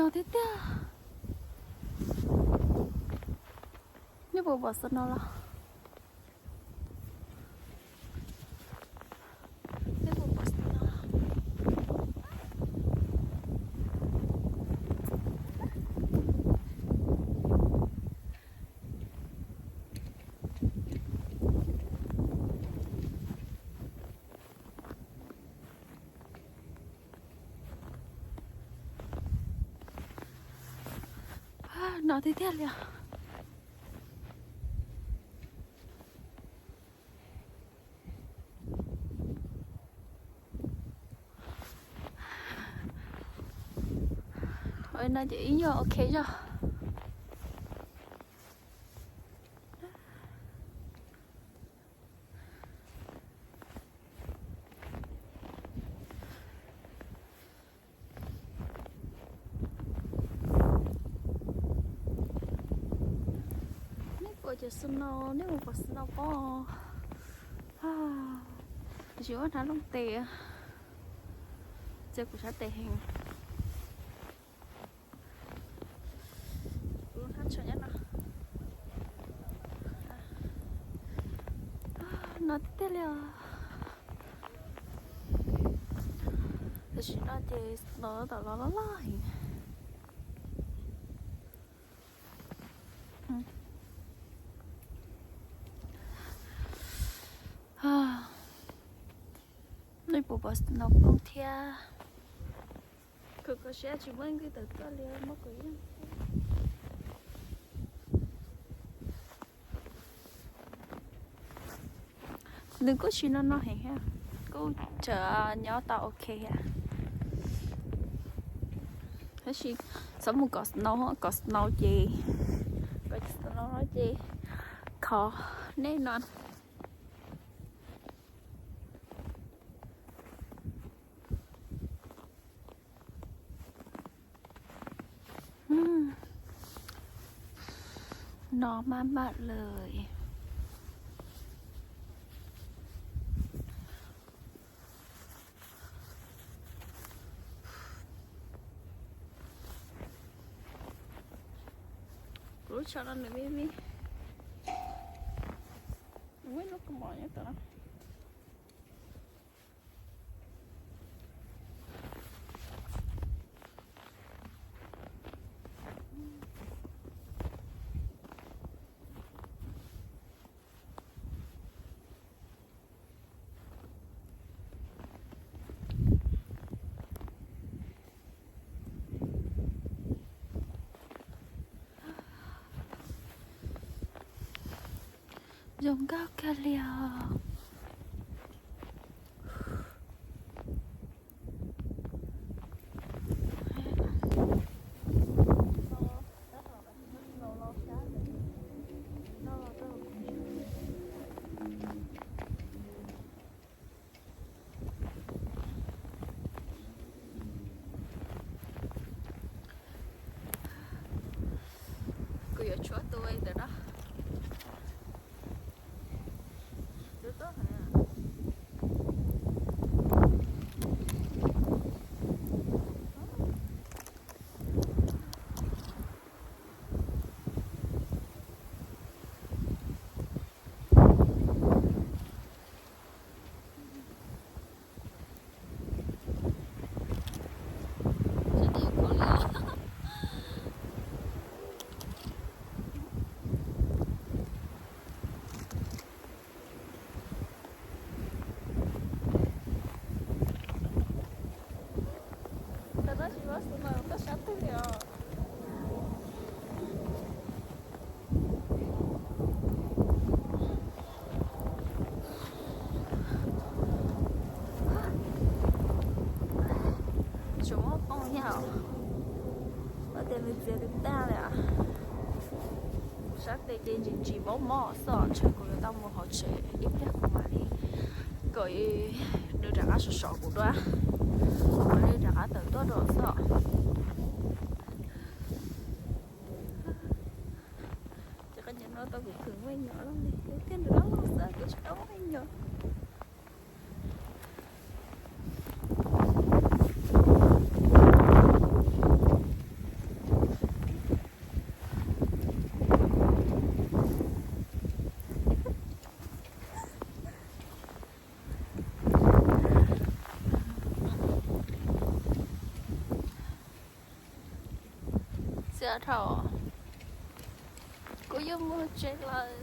No tiag tiag. Nej puas pom snow los? Nej puas pom snow los? No tiag tiag li os. Ua no ces ib nyuag ok zog. Nej pom cov snow, nej mus pom snow pob. Tiam sis ua hnav looj tes, txiav kuv sab tes heev. Kuv lub hnab tsho nyob no. No tiag tiag li os. Tam sim no ces snow tom los loj loj heev. Nej puas pom snow poob thiab? Kuv kho siab tsis muaj ib nqi tawm tuaj li, muab kuv yeej. Nws kuj tsis no no heev thiab, kuj tseem nyob tau ok thiab. Tab sis txhob mus kom snow, kom snow ces, kom snow ces khov nej no. No maj mam lawm. Kuv lub tsho no nws me me. Ua lub kua mom nyob tom no. Zoo nkauj kawg li os. Kuv yuav tshuab tus ntawm no. Tab sis mas kuv mas koj sab twg li os. Tsuas muab poob thiab os. Ua tias nws txiav twb tag li. Sab tes ces ntsis ntsis mob mob xwb, ntshe kuv yuav tau mus hauv tsev ib pliag kuv mam li kom nws rov qab sov sov kuv dua, kuv mam li rov qab tawm tuaj dua xwb. Ces qhov ncauj no tau kuv khwv me nyuam loj li, tiag nws loj loj xwb kuv tsis tau me nyuam. Txias dhau, kuv yuav mus tsev lawm.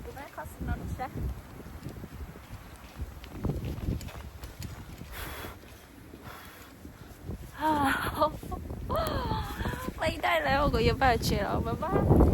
Kuv muab qhov xwm no saib. Peb daim lawm, kuv yuav pab tsev los pab pab.